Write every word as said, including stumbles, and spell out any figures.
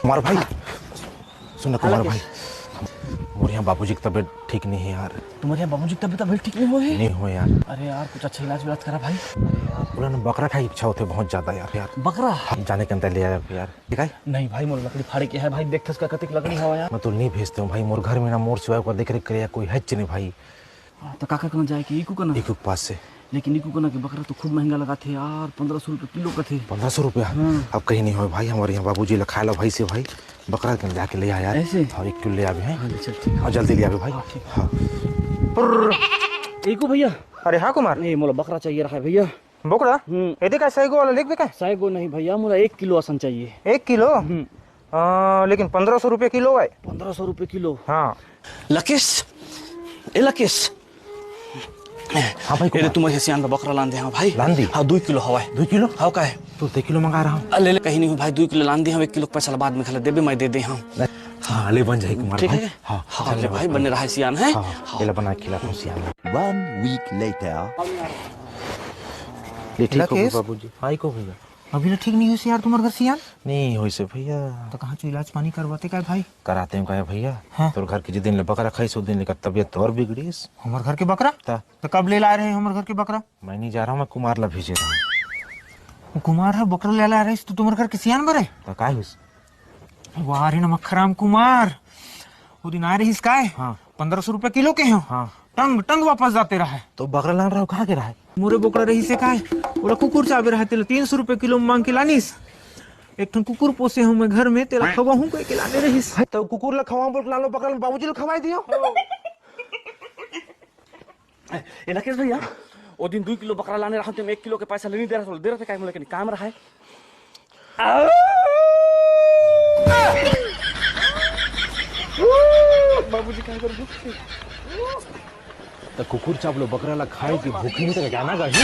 कुमार भाई, सुन ना कुमार भाई, मोर यहाँ बाबूजी की तबीयत ठीक नहीं है यार। तुम्हारे यहाँ बाबूजी की तबीयत अभी ठीक नहीं हुई है? नहीं हुई यार। अरे यार, कुछ अच्छा इलाज विलाज करा भाई। बोला ना, बकरा खाए इच्छा होते बहुत ज्यादा यार। यार बकरा? हाँ, जाने के अंदर ले आया यार। ठीक है? नहीं भाई, मोर लकड़ी फाड़े के है भाई, देख थस का कतिक लकड़ी हवा यार। मैं तो नहीं भेजते हूँ भाई, मोर घर में ना मोर सिवाय ओकर देख रेख करे कोई है नहीं भाई। हाँ, तो काकर कना जाए के? इकू कना? इकू के पास से। लेकिन इकू कना के बकरा तो खूब महंगा लगाथे यार, पन्द्रह सौ रुपये किलो कथे। पन्द्रह सौ रुपया? हाँ। अब कहीं नहीं होय भाई, हमारे यहाँ बाबूजी ला खाए ला भाई से भाई, बकरा के जाके ले आ यार। ऐसे? हाँ, एक किलो ले आवे हैं। हाँ, चल ठीक है। हाँ, जल्दी ले आवे भाई। हाँ, ठीक। हाँ। इकू भैया। अरे हाँ कुमार। नहीं, मोला बकरा चाहिए रहा है भैया। बोकरा? हम्म। एदे का सैगो वाला लेगबे का? सैगो नहीं भैया, मोला एक किलो असन चाहिए। एक किलो? हम्म। आ, लेकिन पन्द्रह सौ रुपये किलो है। पन्द्रह सौ रुपये किलो? हाँ। लकेश, ए लकेश। हाँ भाई, एदे कुमार। तुम्हारे सियान ला बकरा लान दे, हाँ भाई। लान दी? हाँ, दुई किलो हवाए। दुई किलो? हाँ, का है? तो दे किलो मंगा रहा हूँ। आ, ले ले, कहीं नहीं हो भाई, दुई किलो लान दे, हम एक किलो के पैसा ला बाद में खा ले देबे, मैं दे दे, हाँ। हाँ, ले बन जाए कुमार ठीक भाई। है? हाँ, हाँ, चल ले ले भाई, भाई। बने रहा है सियान, है? हाँ, हाँ। ये ला बना के खिला तुम सियान। One week later. ले ठीक हो लकेश? बाबूजी। हाँ, इकू भैया। अभी ले ठीक नहीं होइस यार तुम्हार घर सियान? नहीं होइस भैया। तो कहाँ चो इलाज पानी करवाते का है भाई? कराते हैं का है भैया? हाँ। तोर घर के जिस दिन ले बकरा खाइस, उस दिन ले का तबीयत तो और बिगड़ीस। हमार घर के बकरा? ता। तो कब ले ला रहे हैं हमार घर के बकरा? मैं नहीं जा रहा हूँ, मैं कुमार ला भेजे रहा हूँ। कुमार है बकरा ले ला रहे, तो तुम्हार घर के सियान बरे? तो का होइस? वाह रे नमक हराम कुमार, वो दिन आए रहिस काय? हाँ। पन्द्रह सौ रुपया किलो के हो। हाँ। टंग टंग वापस जाते रहा है। तो बकरा लान रहा हो, कहाँ के रहा है? मोरे बोकरा रहिस हे काय, ओला कुकुर चाबे रहा, तेला तीन सौ रुपया किलो में मांग के लानिस। एक ठन कुकुर पोसे हूँ मैं घर में, तेला खवाहूँ कह के लाने रहिस। तो कुकुर ला खवाऊँ बोल के लान लो, बकरा ला बाबूजी ला खवाई दियो। ए, ए, लकेश भैया, ओ दिन दुई किलो बकरा लाने रहा, तुम एक किलो के पैसा लेने दे रहा, दे रहा था काय, मोला कनी काम रहा है। बाबूजी काय कर भूख? तो कुकुर चाप लो बकरा ला खाए की भूख नहीं तो जाना का ही।